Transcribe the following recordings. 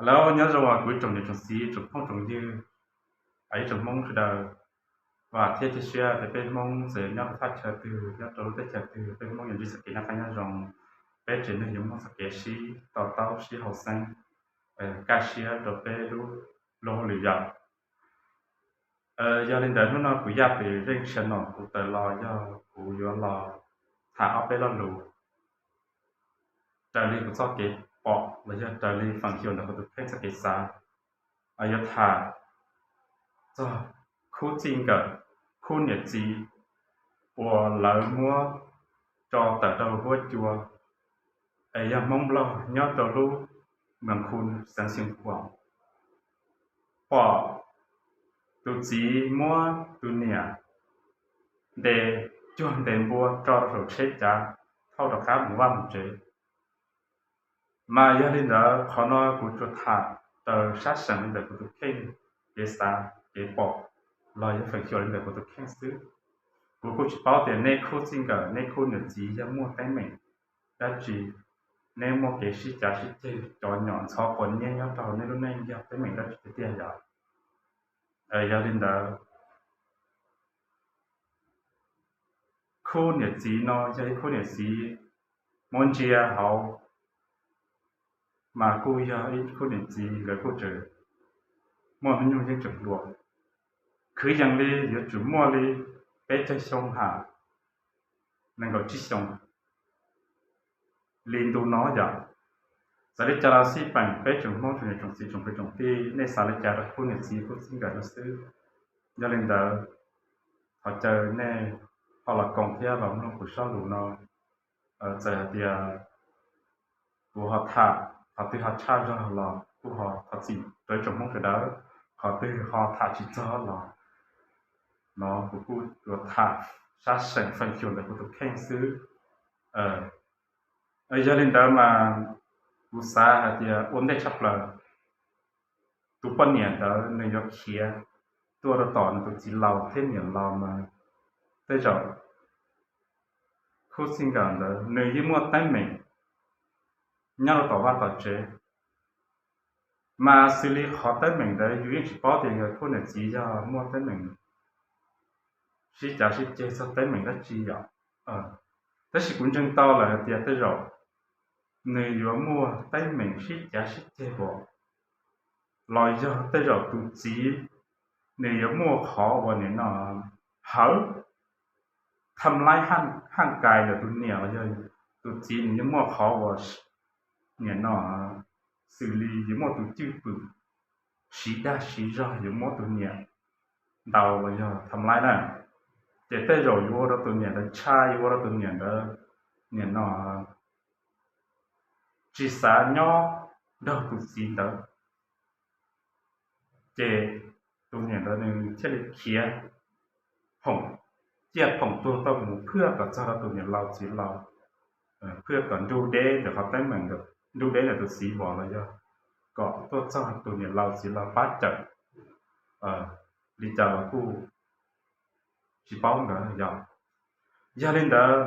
Hello, nyob zoo kuv ib tsoom niam tsoom txiv, tsoom phooj tsoom ywg, ib tsoom Hmoob sawv daws. Vam thiab cia siab tias peb Hmoob txawm nyob rau thaj chaw twg, nyob rau lub teb chaws twg, peb Hmoob yuav ntsib txoj kev noj qab nyob zoo, peb tsev neeg yuav muaj txoj kev sib to taub sib haum xeeb, kaj siab rau peb lub luag hauj lwm yom. Yog li ntawd hnub no kuv Yaj Pes Zeej Channel kuv tawm los yog kuv yuav los tham ob peb lo lus raws li kuv txoj kev pom los yog raws li feem xyuam ntawm kuv tus kheej txoj kev xav. Yuav tham txog khub txij nkawm, khub niam txiv uas lawv muab tso tawm rau huab cua, es yog Hmoob Nplog nyob rau lub Moos Khu xeev Xeev Khuam, pom tus txiv muab tus niam ntes cuag ntes npua tso rau saum tsheb cav thauj rov qab mus vaj mus tsev. Mas yog li ntawd qhov no kuv tsuas tham raws sab seem li ntawm kuv tus kheej kev xav kev pom los yog feem xyuam li ntawm kuv tus kheej xwb. Kuv kuj tsis paub tias nej khub txij nkawm nej khub niam txiv yog muaj teeb meem dab tsi, nej muaj kev sib cav sib ceg, cov nyom ntxhov quav nyiab nyob rau hauv nej lub neej yog teeb meem dab tsi tiag tiag yom. Yog li ntawd, khub niam txiv no yog ib khub niam txiv muab ntsia hauv mas kuj yog ib khub niam txiv nkawd kuj tseem muaj hnub nyoog yeej tseem hluas, kwv yees li yuav tsum muaj li peb caug xyoo ham nees nkaum tsib xyoo li ntu no yom. Txawm li cas los xij peem peb tsoom Hmoob tsoom niam tsoom txiv tsoom kwv tsoom tij, nej xav li cas rau khub niam txiv khub txij nkawm no xwb. Yog li ntawd, thov caw nej ho los koom thiab los mloog kuv zaj lus no. Txawm hais tias kuv ho tham qhov twg ho tshaj zog los kuj ho thov txim rau ib tsoom Hmoob sawv daws, qhov twg ho tham tsis txog los no kuv kuj yuav tham sab seem feem xyuam ntawm kuv tus kheej xwb. Yog li ntawd mas kuv xav hais tias ua ntej tshaj plaws tus poj niam ntawd nws yuav khiav tuaj rau tom nws tus txiv laus thiab niam laus mas tej zaum khub txij nkawm ntawd nws yeej muaj teeb meem nyob rau tom vaj tom tsev. Mas xws li qhov teeb meem ntawd yus yeej tsis paub tias nkawd khub niam txiv yog muaj teeb meem sib cav sib ceg txog teeb meem dab tsi yom. Tab sis kuv ntseeg tau lawm hais tias tej zaum nws yuav muaj teeb meem sib cav sib ceg los, los yog tej zaum tus txiv nws yuav muaj qhov uas nim no hawv tham laib haj kais ntawm tus niam los yog tus txiv nws yuav muaj qhov uas nim no xws li yuav muaj tus cwj pwm siv dag siv zog yuav muab tus niam ntaus los yog tham laib na. Ces tej zaum yuav ua rau tus niam ntawd ntshai, yuav ua rau tus niam ntawd nim no tsis xav nyob nrog tus txiv ntawd. Ces tus niam ntawd nws thiaj li khiav phoom, ciaj phoom tuag tuaj mus phwj kom txog rau tus niam laus txiv laus, phwj kom nrug deb ntawm qhov teeb meem, nrug deb ntawm tus txiv vos los yog kom tuaj txog tus niam laus txiv laus pab cawm li cas los kuj tsis paub ntawd yog. Yog li ntawd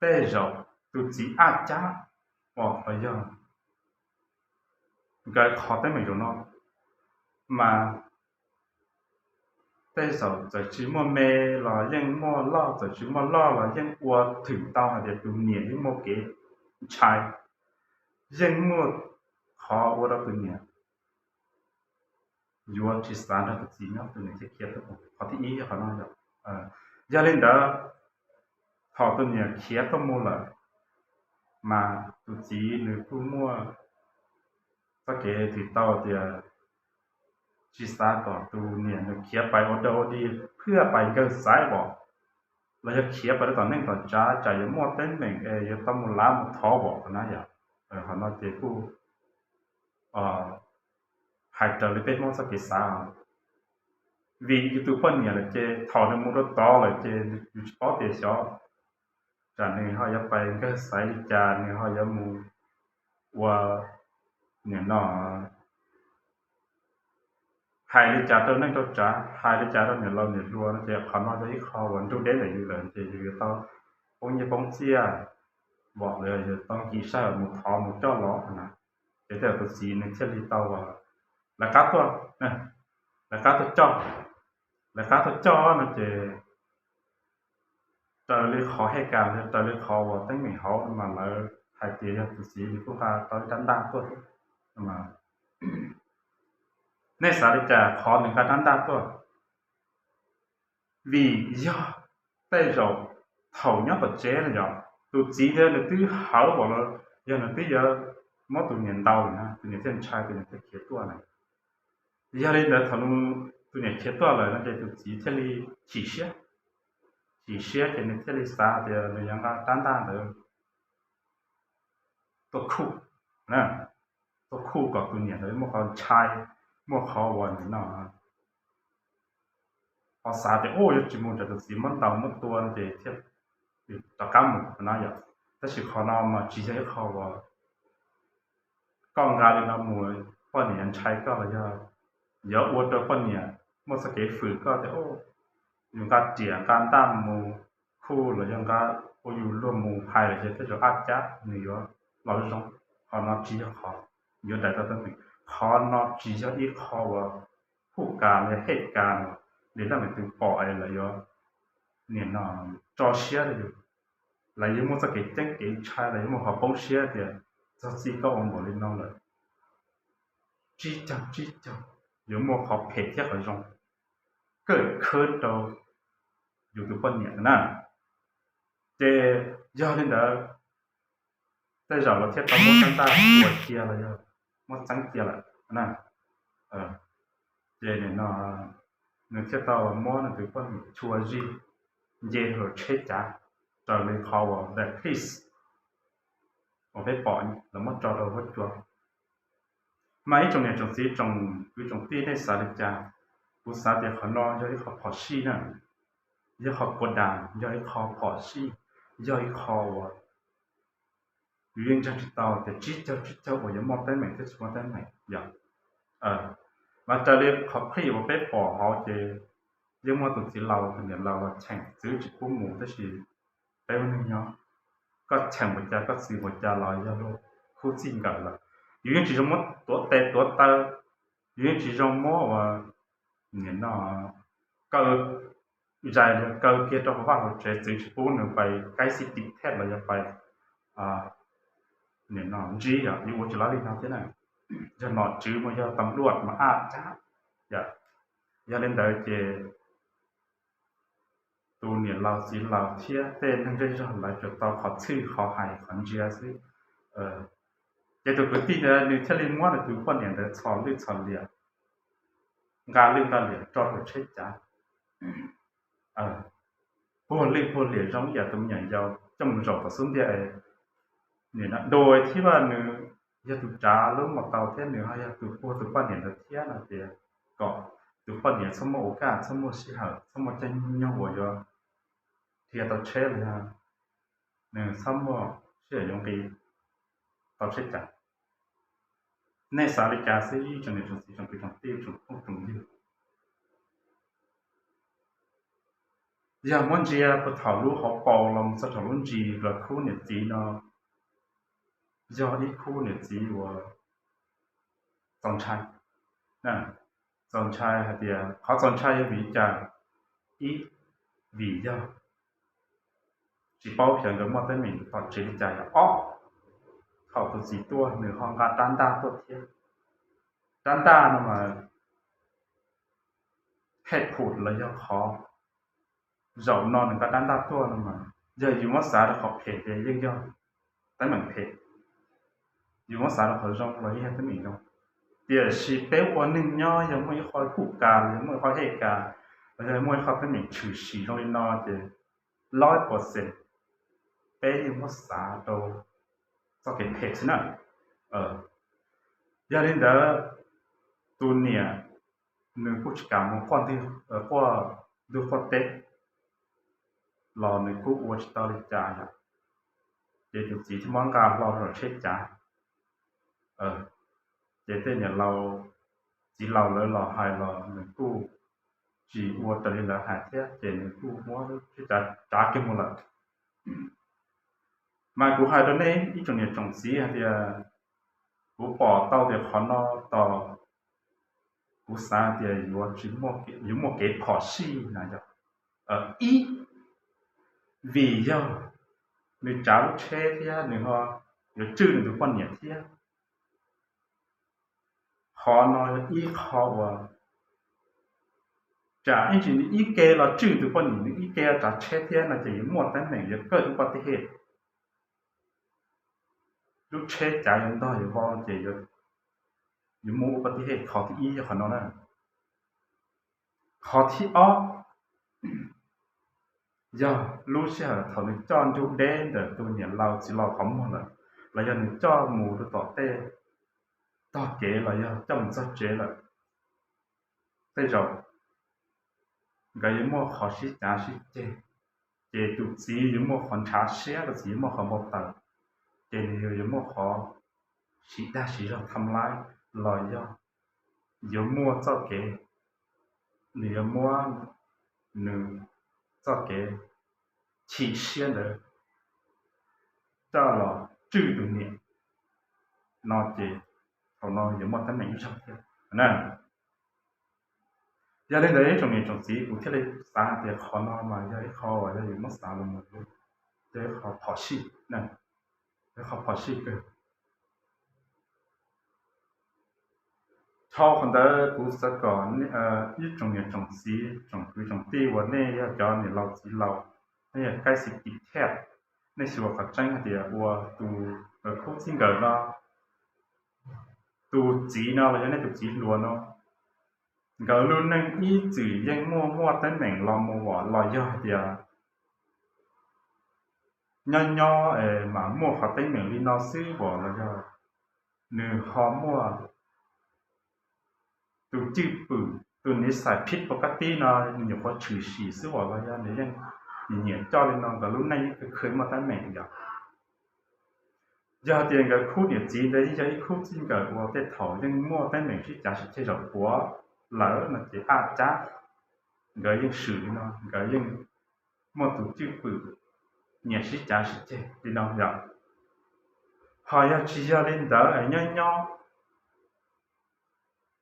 tej zaum tus txiv aj cab os los yog nkawd qhov teeb meem zaum no mas tej zaum txawm tsis muaj me los yeej muaj loj, txawm tsis muaj loj los yeej ua thwm tau hais tias tus niam yeej muaj kev ntshai, yeej muaj qhov ua rau tus niam yuav tsis xav nrog tus txiv nyob, tus niam thiaj khiav tuaj mus. Qhov thib ib qhov no yog. Yog li ntawd, thaum tus niam khiav tuaj mus lawm, mas tus txiv nws kuj muaj txoj kev thwm tau tias tsis xav kom tus niam nws khiav pais ua dog ua dig, phwj pais nkawg xaiv vos, los yog khiav pais rau tom neej tom tsav tsam yuav muaj teeb meem es yuav tau mus lav mus thov vos qhov na yom. Qhov no ces kuj hais raws li peb Hmoob txoj kev xav os. Vim yus tus poj niam lawm ces thaum nws mus rau tod lawm ces yus tsis paub tias xyov tsam nws ho yuav pais nkawg xaiv li cas, nws ho yuav mus ua nim no hais li cas rau neej rau tsav, hais li cas rau niam laus niam hluas no ces qhov no yog ib qho uas nrug deb ntawm yus lawm ces yus yuav tau poob nyiaj poob txiaj, vom los yog tau kis sij hawm mus thov mus coj los na. Ces tej zaum tus txiv nws thiaj li tau lawv qab tuaj, lawv qab tuaj coj, lawv qab tuaj coj no ces raws li qhov hej kas, raws li qhov uas teeb meem hauv no mas lawv hais tias yog tus txiv nws kuj nqa tau ib rab ntaj tuaj thiab. Nej xav li cas qhov nws nqa rab ntaj tuaj? Vim yog tej zaum thaum nyob tom tsev no yog tus txiv ntawd nws twb hawv los, yog nws twb yuav muab tus niam ntaus lawm na, tus niam thiaj ntshai, tus niam thiaj khiav tuaj na. Yog li ntawd thaum tus niam khiav tuaj lawm no ces tus txiv thiaj li chim siab, chim siab ces nws thiaj li xav tias nws yuav nqa rab ntaj ntawd tuaj khuj, tuaj khuj kom tus niam ntawd muaj qhov ntshai, muaj qhov uas nim no ho xav tias, u, yog tsis mus nrog tus txiv muab ntaus muab tua ces thiaj rov qab mus no yom. Tab sis qhov no mas tsis yog ib qho uas koj nqa li no mus poj niam yuav ntshai koj los yog yuav ua rau poj niam muaj txoj kev fwm koj tias, u, yus nqa riam nqa ntaj mus khuj los yog nqa ua yus luag mus hais los ces tej zaum ab cab nws yuav los zoo. Qhov no tsis yog qhov yuav daim tau teeb meem. Qhov no tsis yog ib qho uas huj kas los yog hej kas li leej twg pom es lawv yuav nim no tso siab rau yus, lawv yuav muaj txoj kev ceeb kev ntshai, lawv yuav muaj qhov poob siab tias txog txij koj ua npaum li no lawm. Tsib caug tsib caug yuav muaj qhov phem thiab qhov zoo kawm khawb rau yus tus poj niam na. Ces yog li ntawd tej zaum lawv thiaj tau muab rab ntaj tua cia los yog muab txeeb cia lawm na. Ces nim no nws thiaj tau muab nws tus poj niam tshua zij nce hauv tsheb cav raws li qhov uas the police uas peb pom lawv muab tso rau huab cua. Mas ib tsoom niam tsoom txiv tsoom kwv tsoom tij nej xav li cas? Kuv xav tias qhov no yog ib qho phom sij na, yog qhov kuv dag, yog ib qho phom sij, yog ib qho uas yus yeej ntseeg tsis tau tias tsib caug tsib caug uas yuav muaj teeb meem thiab tsis muaj teeb meem yom. Mas raws li qhov clip uas peb pom hauv ces yeej muaj tus txiv laus tus niam laus los cheem txwv tsis pub mus, tab sis peb ua neeg nyob, koj cheem npaum cas koj txwv npaum cas los yog luag khub txij nkawm lawm. Yus yeej tsis zoo muab tuav tes tuav taw, yus yeej tsis zoo muab uas nim no kaw zais los kaw kiag rau hauv vaj hauv tsev txwv tsis pub nws pais kaib xib tim thej los yog pais nim no ntsib yom, yus ua tsis lab li no thiab na. Yog nom tswv mas yog tam luaj mas ab cab yom. Yog li ntawd ces tus niam laus txiv laus thiab tej neeg zej zog lawv tsuas tau qhov txhwj qhov hais qhov ntsia xwb. Ces tus kwv tij ntawd nws thiaj li muab nws tus poj niam ntawd txhos lwj txhos liam, nqa lwj nqa liam tso rau tsheb cav, puag lwj puag liam zoo ib yam tus me nyuam yaus coj mus zaum tom xub ntiag. Nim no dua thiab nws yog tus tsav lub mos taus thiab nws ho yog tus puag tus poj niam ntawd thiab no tias kom tus poj niam txhob muaj ua kaj, txhob muaj sij hawm, txhob muaj caij nyoog uas yuav dhia tau tsheb los yog nws txhob muaj sij hawm yuav nqis tau tsheb cav. Nej xav li cas xwb ib tsoom niam tsoom txiv tsoom kwv tsoom tij tsoom phooj tsoom ywg? Yog muab ntsia puag thaum lub hauv paus los mus txog thaum lub ntsis los khub niam txiv no yog ib khub niam txiv uas txaus ntshai. Txaus ntshai hais tias qhov txaus ntshai yog vim li cas? Ib, vim yog tsis paub xyov nkawd muaj teeb meem tom tsev li cas yom. Ob, thaum tus txiv tuaj nws ho nqa rab ntaj tuaj thiab. Rab ntaj no mas hej phum los yog qhov zaum no nws nqa rab ntaj tuaj no mas yog yus muab xav rau qhov phem ces yeej yog teeb meem phem, yus muab xav rau qhov zoo los yeej yog teeb meem zoo. Tiam sis peb ua neeg nyob yog muaj ib qho huj kas los yog muaj ib qho hej kas los yog muaj ib qho teeb meem tshwm sim zoo li no ces laub percent peb yeej muab xav rau txoj kev phem xwb na. Yog li ntawd tus niam nws kuj tsis kam mus quaj ntug quaj teb los nws kuj ua tsis tau li cas yom. Ces tus txiv thiaj muab nqa hlo rau tsheb cav. Ces tej niam laus txiv laus lawv los hais los nws kuj tsis ua raws li lawv hais thiab ces nws kuj muab tsheb cav tsav kiag mus lawm. Mas kuv hais rau nej ib tsoom niam tsoom txiv hais tias kuv pom tau tias qhov no tos, kuv xav tias yuav tsis, yuav muaj kev phom sij na yog. Ib, vim yog nws tsav lub tsheb thiab nws ho yuav tswj nws tus poj niam thiab. Qhov no yog ib qho uas tsam ib ntsis nws ib ke los tswj tus poj niam, nws ib ke los tsav tsheb thiab no ces yuav muaj teeb meem, yuav kawg tus poj tij hej. Lub tsheb cav yuav ntog yuav vau ces yuav muaj ua poj tij hej. Qhov thib ib yog qhov no na. Qhov thib ob yog lub sij hawm thaum nws coj nruj deb ntawm tus niam laus txiv laus qhov muag lawm, los yog nws coj mus rau tom tej tog kev los yog coj mus txog tsev lawm, tej zaum nkawd yuav muaj qhov sib cav sib ceg, ces tus txiv yuav muaj qhov ntshav siab, tus txiv yuav muaj qhov npau taws, ces nws yuav muaj qhov siv dag siv zog tham laib, los yog yuav muaj txoj kev, nws yuav muab nws txoj kev chim siab ntawd coj los tswj tus niam no ces thaum no yuav muaj teeb meem ib zaug thiab na. Yog li ntawd ib tsoom niam tsoom txiv, kuv thiaj li xav hais tias qhov no mas yog ib qho uas yog yus muab xav los mus, yog ib qho phom sij, ib qho phom sij kawg. Dhau qhov ntawd kuv xav kom ib tsoom niam tsoom txiv, tsoom kwv tsoom tij uas nej yog cov niam laus txiv laus, nej yog kaib xis kis thiaj, nej xyuas qhov tseeb hais tias ua tus khub txij nkawm no, tus txiv no los yog nej tus txiv hluas no, nkawd lub neej ib txwm yeej muaj muaj teeb meem los mus os, los yog hais tias nyob nyob mas muaj qhov teeb meem li no xwb os, los yog nws ho muaj tus cwj pwm, tus niv xais phib pov kab tib no nws nyuam qhuav tshwm sim xwb os, los yog nws yeej nyiam nyiam coj li no, nkawd lub neej yeej khwv khwv muaj teeb meem yom. Yog tias nkawd khub niam txiv ntawd yeej yog ib khub txij nkawm uas tej thaum yeej muaj teeb meem sib cav sib ceg zaum puav lawm no ces ab cab nkawd yeej swm li no, nkawd yeej muaj tus cwj pwm nyiam sib cav sib ceg li no yom. Ho yog tsis yog li ntawd es nyob nyob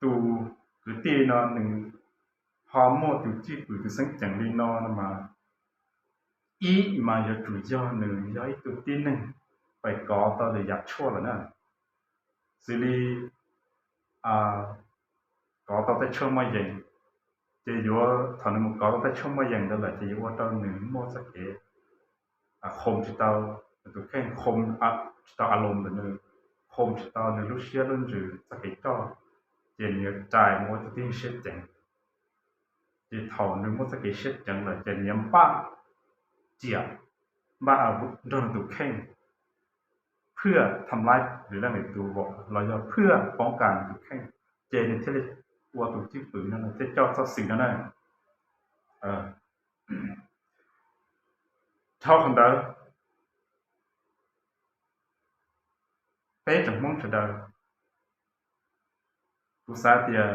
tus kwv tij no nws ho muaj tus cwj pwm tus xeeb ceem li no no mas, ib mas yuav tsum yog nws yog ib tug tib neeg pais kov tau lwm yam tshuaj lawm na, xws li kov tau tej tshuaj moj yees, ces yuav thaum nws mus kov tau tej tshuaj moj yees ntawd lawm ces yuav ua rau nws muaj txoj kev qhom tsis tau nws tus kheej, qhom tsis tau a loos ntawm nws, qhom tsis tau nws lub siab lub ntsws txoj kev coj, ces nws yuav rais mus ua tus tib neeg siab ceev. Ces thaum nws muaj txoj kev siab ceev lawm ces nws yuav npaj ciam, npaj a nrog nws tus kheej phwj tham laib lwm leej lwm tus los yog phwj poob kas nws tus kheej, ces nws thiaj li ua tus cwj pwm no, nws thiaj coj txoj xwm no na. Dhau qhov ntawd, peb tsoom Hmoob sawv daws, kuv xav tias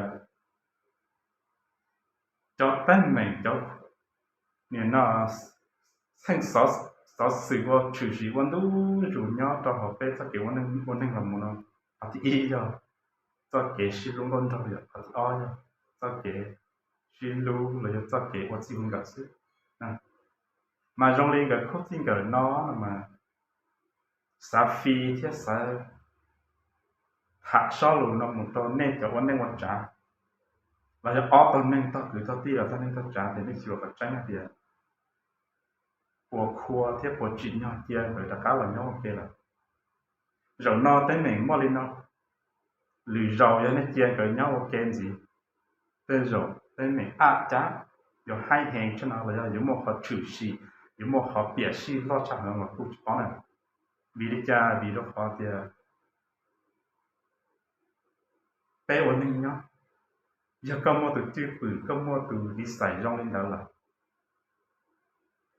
cov teeb meem, cov nim no txheej xov xwm ua tshwm sim ua ntu zus nyob rau hauv peb txoj kev ua neeg los mus no, qhov thib ib yog txoj kev sib hlub nkauj nraug, yog qhov thib ob yog txoj kev sib hlub los yog txoj kev ua txij ua nkawm xwb. Mas zoo li nkawd khub txij nkawm no mas xav fi thiab xav tham sob lus no mus rau nej cov ua neej ua tsav, los yog ob tog neeg tog kwv tog tij los tog neej tog tsav, ces nej xyuas kom tseeb hais tias puas khua thiab puas tsim nyog cia nkawd rov qab los nyob ua ke lawm. Zaum no teeb meem muaj li no, lwm zaus yog nej cia nkawd nyob ua ke ntxiv, tej zaum teeb meem ab cab yuav haib heev tshaj no los yog yuav muaj qhov tshwm sim, yuav muaj qhov piam sij loj tshaj no los kuj tsis paub na. Vim li cas? Vim rau qhov tias peb ua neeg nyob, yog koj muaj tus cwj pwm, koj muaj tus vis xais zoo li ntawd lawm,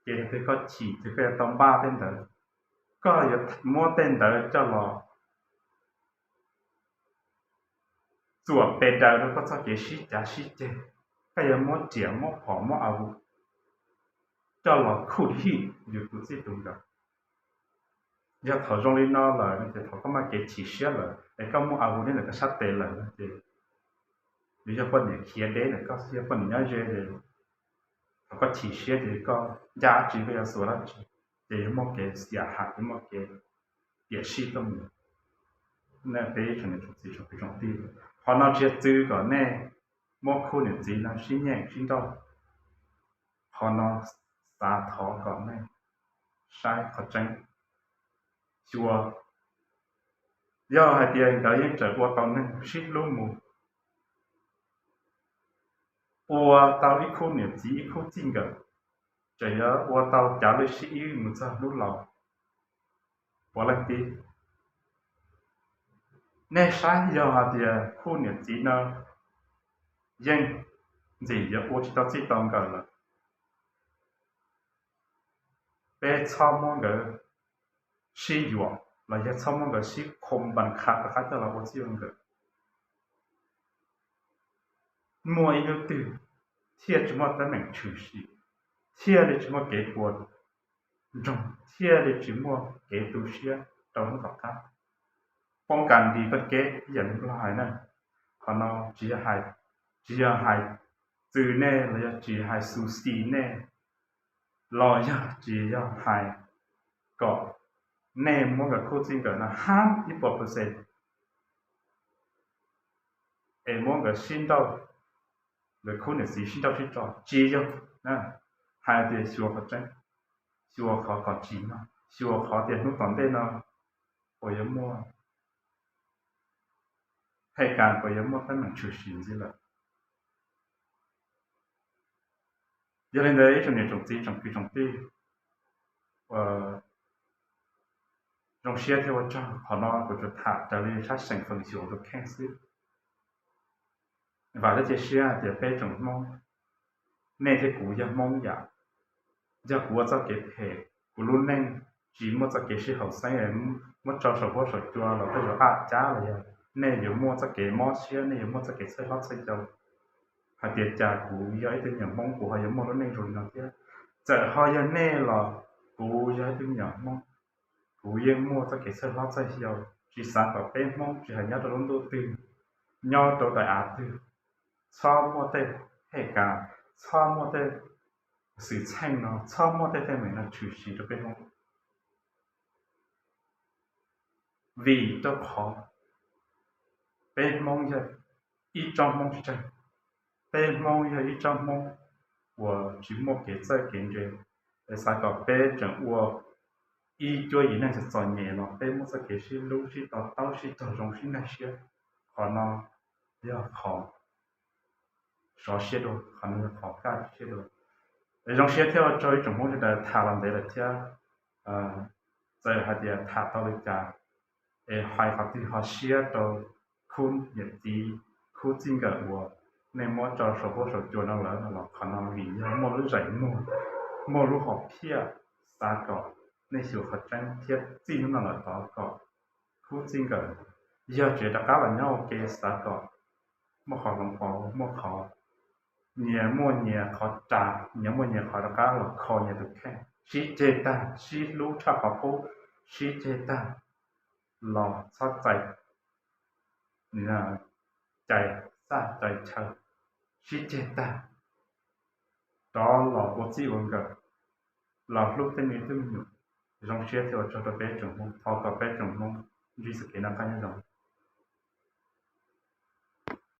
ces yog tias koj chim ces koj yuav tau npaj tej ntawd, koj yuav muab tej ntawd coj los txuam pes daws rau koj txoj kev sib cav sib ceg, koj yuav muab riam muab phom muab a coj los khuj hij yus tus txij tus nkawm. Yog thaum zoo li no lawm no ces thaum koj muaj kev chim siab lawm es koj muaj a hu neb ntawm koj sab tes lawm no ces, yus yog poj niam khiav deb ntawm koj xwb, yog poj niam nyob ze ces thaum koj chim siab ces koj ncaj dab tsi koj yuav xuas dab tsi, ces yuav muaj kev xiam ham, yuav muaj kev piam sij tuaj mus. Nej peb tsoom niam tsoom txiv tsoom kwv tsoom tij, qhov no tsis yog txwv kom nej muab khub niam txiv no sib nyiam sib nrauj, qhov no xav thov kom nej saib qhov tseeb. Xyuas, yog hais tias nkawd yeej tseem ua tau neeg sib hlub mus, ua tau ib khub niam txiv ib khub txij nkawm, tseem yuav ua tau cav lwj sib ib mus txog hnub laus puav leej tib. Nej saib, yog hais tias khub niam txiv no yeej ntxim yuav ua tsis tau txij tau nkawm lawm, peb txhob muab nkawd sib yuam los yog txhob muab nkawd sib khoo npas kha rov qab coj los ua txij ua nkawm. Muaj ib hnub twg thiaj tsis muaj teeb meem tshwm sim, thiaj li tsis muaj kev puas ntsoog, thiaj li tsis muaj kev tu siab rau hnub tom qab. Poob kas dis koj kev ib yam li Nplog hais na. Qhov no tsis yog hais, tsis yog hais txwv nej los yog tsis hais xu xis nej, los yog tsis yog hais kom nej muab nkawd khub txij nkawm no hab ib puas percent es muab nkawd sib nrauj, nkawd khub niam txiv sib nrauj sib tso, tsis yog. Hais tias xyuas qhov tseeb, xyuas qhov kom tsim nyog, xyuas qhov tias hnub tom ntej no puas yuav muaj, hais tias puas yuav muaj teeb meem tshwm sim ntxiv lawm. Yog li ntawd ib tsoom niam tsoom txiv tsoom kwv tsoom tij, zoo siab thiab ua tsaug. Qhov no kuv tsuas tham raws li sab seem feem xyuam tus kheej xwb. Vam thiab cia siab hais tias peb tsoom Hmoob, nej thiab kuv yog Hmoob yam, yog kuv ua txoj kev phem, kuv lub neej tsis muaj txoj kev sib haum xeeb, muab tso saum huab saum cua los tej zaum aj cab los yog nej yuav muaj txoj kev mob siab, nej yuav muaj txoj kev txhawj hlob txhawj yau, hais tias cas kuv yog ib tug me nyuam Hmoob kuv ho yuav muaj lub neej zoo li no thiab. Txawm ho yog nej los kuv yog ib tug me nyuam Hmoob, kuv yeej muaj txoj kev txhawj hlob txhawj yau. Tsis xav kom peb Hmoob tsis hais nyob rau lub ntuj twg, nyob rau daim av twg, txhob muaj tej hej kas, txhob muaj tej xwm txheej no, txhob muaj tej teeb meem no tshwm sim rau peb Hmoob. Vim rau qhov peb Hmoob yog ib tsob Hmoob tseeg, peb Hmoob yog ib tsob Hmoob uas tsis muaj kev txawj kev ntse, es xav kom peb tseem ua ib cuab yim neej txom txom nyem los peb muab txoj kev sib hlub sib to taub sib raug zoo sib nkag siab, qhov no yog qhov sov siab dua, qhov no yog qhov kaj siab dua. Es zoo siab thiab ua tsaug ib tsoom Hmoob sawv daws tham los ntev lawm thiab. Txawm hais tias tham tau li cas es hais qhov twg ho siab rau khub niam txiv khub txij nkawm uas nej muab tso saum huab saum cua no lawm no los qhov no vim yog muaj lub zeem muag, muaj lub hom phiaj, xav kom nej xyuas qhov tseeb thiab txij hnub no lawm tod kom khub txij nkawm yog tseem rov qab los nyob ua ke, xav kom muaj qhov hloov pauv, muaj qhov, nyias muaj nyias qhov ras, nyias muaj nyias qhov rov qab los kho nyias tus kheej, sib ceg tag sib hlub tshaj qhov qub, sib ceg tag los txhob txais cai txaj cai chaw, sib ceg tag rov los ua txij ua nkawm, los hlub tej me tub me nyuam. Zoo siab thiab ua tsaug rau peb tsoom Hmoob, thov kom peb tsoom Hmoob ntsib txoj kev noj qab nyob zoo.